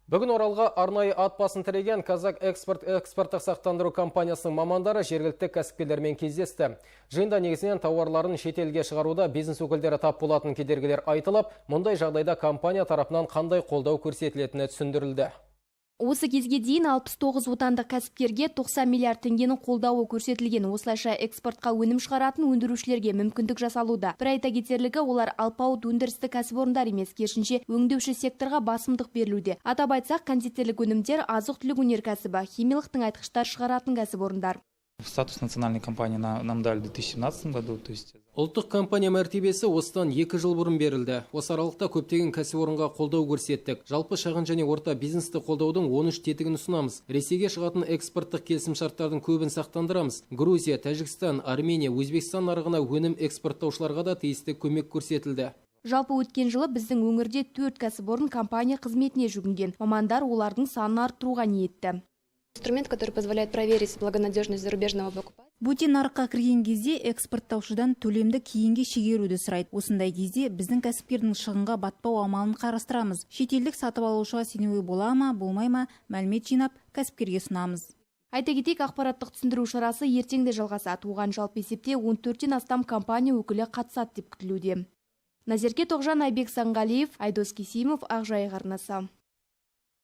Бүгін Оралға арнайы ат басын тіреген Казак Экспорт экспорттық сақтандыру компаниясының мамандары жергілікті кәсіпкерлермен кездесті. Жиында негізінен тауарларын шетелге шығаруда бизнес өкілдері тап болатын кедергілер айтылып, мұндай жағдайда компания тарапынан қандай қолдау көрсетілетіні түсіндірілді. Осы кезге дейін 69 отандық кәсіпкерге 90 миллиард теңгенің қолдауы көрсетілген. Осылайша экспортқа өнім шығаратын өндірушілерге мүмкіндік жасалуда. Бір айта кетерлігі, олар алпауыт өндірістік кәсіпорындар емес, керісінше, өңдеуші секторға басымдық берілуде. Атап айтсақ, кондитерлік өнімдер, азық-түлік өнеркәсібі, химиялық тыңайтқыштар шығаратын кәсіпорындар. Статус национальной компании нам дали в 2017 году. То есть Ұлттық компания мәртебесі осыдан 2 жыл бұрын берілді. Осы аралықта көптеген кәсіпорынға қолдау көрсеттік. Жалпы, шағын және орта бизнесті қолдаудың 13 тетігін ұсынамыз. Ресейге шығатын экспорттық келісімшарттардың көбін сақтандырамыз. Грузия, Тәжікстан, Армения, Өзбекстан нарығына өнім экспорттаушыларға да тиісті көмек көрсетілді. Жалпы, өткен жылы біздің өңірде төрт кәсіпорын компания қызметіне жүгінген. Мамандар олардың санын арттыруға ниетті. Инструмент, который позволяет проверить благонадежность зарубежного покупателя. Бөтен нарыққа кірген кезде экспорттаушыдан төлемді кейінге шегеруді сұрайды. Осындай кезде біздің кәсіпкердің шығынға батпау амалын қарастырамыз. Шетелдік сатып алушыға сенуге бола ма, болмай ма, мәлімет жинап, кәсіпкерге ұсынамыз. Айта кетейік, ақпараттық түсіндіру шарасы ертең де жалғасады. Оған жалпы есепте 14-тен астам компания өкілі қатысады деп күтілуде. Назерке Тоғжан, Айбек Саңғалиев, Айдос Кисимов, Ақжайық арнасы.